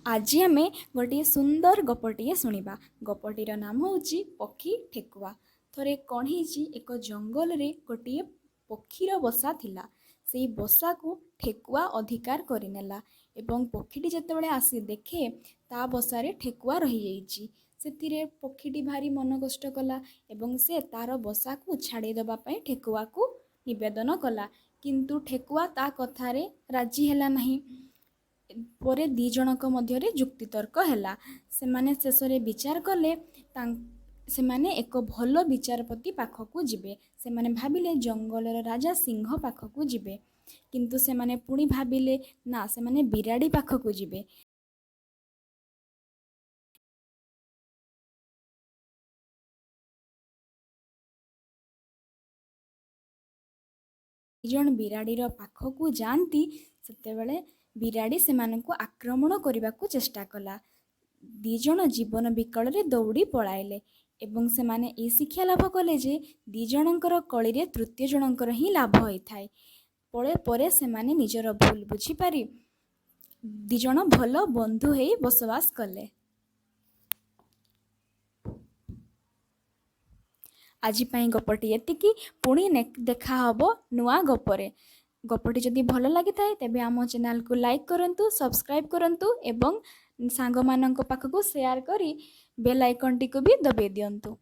ଆଜି ଆମେ ଗୋଟିଏ ସୁନ୍ଦର ଗପଟିଏ ଶୁଣିବା। ଗପଟିର ନାମ ହେଉଛି ପକ୍ଷୀ ଠେକୁଆ। ଥରେ କ'ଣ ହେଇଛି, ଏକ ଜଙ୍ଗଲରେ ଗୋଟିଏ ପକ୍ଷୀର ବସା ଥିଲା। ସେଇ ବସାକୁ ଠେକୁଆ ଅଧିକାର କରିନେଲା ଏବଂ ପକ୍ଷୀଟି ଯେତେବେଳେ ଆସି ଦେଖେ ତା ବସାରେ ଠେକୁଆ ରହିଯାଇଛି, ସେଥିରେ ପକ୍ଷୀଟି ଭାରି ମନ କଷ୍ଟ କଲା ଏବଂ ସେ ତା'ର ବସାକୁ ଛାଡ଼ି ଦେବା ପାଇଁ ଠେକୁଆକୁ ନିବେଦନ କଲା। କିନ୍ତୁ ଠେକୁଆ ତା କଥାରେ ରାଜି ହେଲା ନାହିଁ। ପରେ ଦୁଇ ଜଣଙ୍କ ମଧ୍ୟରେ ଯୁକ୍ତିତର୍କ ହେଲା। ସେମାନେ ଶେଷରେ ବିଚାର କଲେ ସେମାନେ ଏକ ଭଲ ବିଚାରପତି ପାଖକୁ ଯିବେ। ସେମାନେ ଭାବିଲେ ଜଙ୍ଗଲର ରାଜା ସିଂହ ପାଖକୁ ଯିବେ, କିନ୍ତୁ ସେମାନେ ପୁଣି ଭାବିଲେ ନା, ସେମାନେ ବିରାଡ଼ି ପାଖକୁ ଯିବେ। ଜଣ ବିରାଡ଼ିର ପାଖକୁ ଯାଆନ୍ତି, ସେତେବେଳେ ବିରାଡ଼ି ସେମାନଙ୍କୁ ଆକ୍ରମଣ କରିବାକୁ ଚେଷ୍ଟା କଲା। ଦୁଇ ଜଣ ଜୀବନ ବିକଳରେ ଦୌଡ଼ି ପଳାଇଲେ ଏବଂ ସେମାନେ ଏହି ଶିକ୍ଷା ଲାଭ କଲେ ଯେ ଦୁଇ ଜଣଙ୍କର କଳିରେ ତୃତୀୟ ଜଣଙ୍କର ହିଁ ଲାଭ ହୋଇଥାଏ। ପରେ ପରେ ସେମାନେ ନିଜର ଭୁଲ ବୁଝିପାରି ଦୁଇ ଜଣ ଭଲ ବନ୍ଧୁ ହେଇ ବସବାସ କଲେ। ଆଜି ପାଇଁ ଗପଟି ଏତିକି। ପୁଣି ଦେଖାହବ ନୂଆ ଗପରେ। ଗପଟି ଯଦି ଭଲ ଲାଗିଥାଏ, ତେବେ ଆମ ଚ୍ୟାନେଲକୁ ଲାଇକ୍ କରନ୍ତୁ, ସବସ୍କ୍ରାଇବ୍ କରନ୍ତୁ ଏବଂ ସାଙ୍ଗମାନଙ୍କ ପାଖକୁ ସେୟାର କରି ବେଲ୍ ଆଇକନ୍ଟିକୁ ବି ଦବାଇ ଦିଅନ୍ତୁ।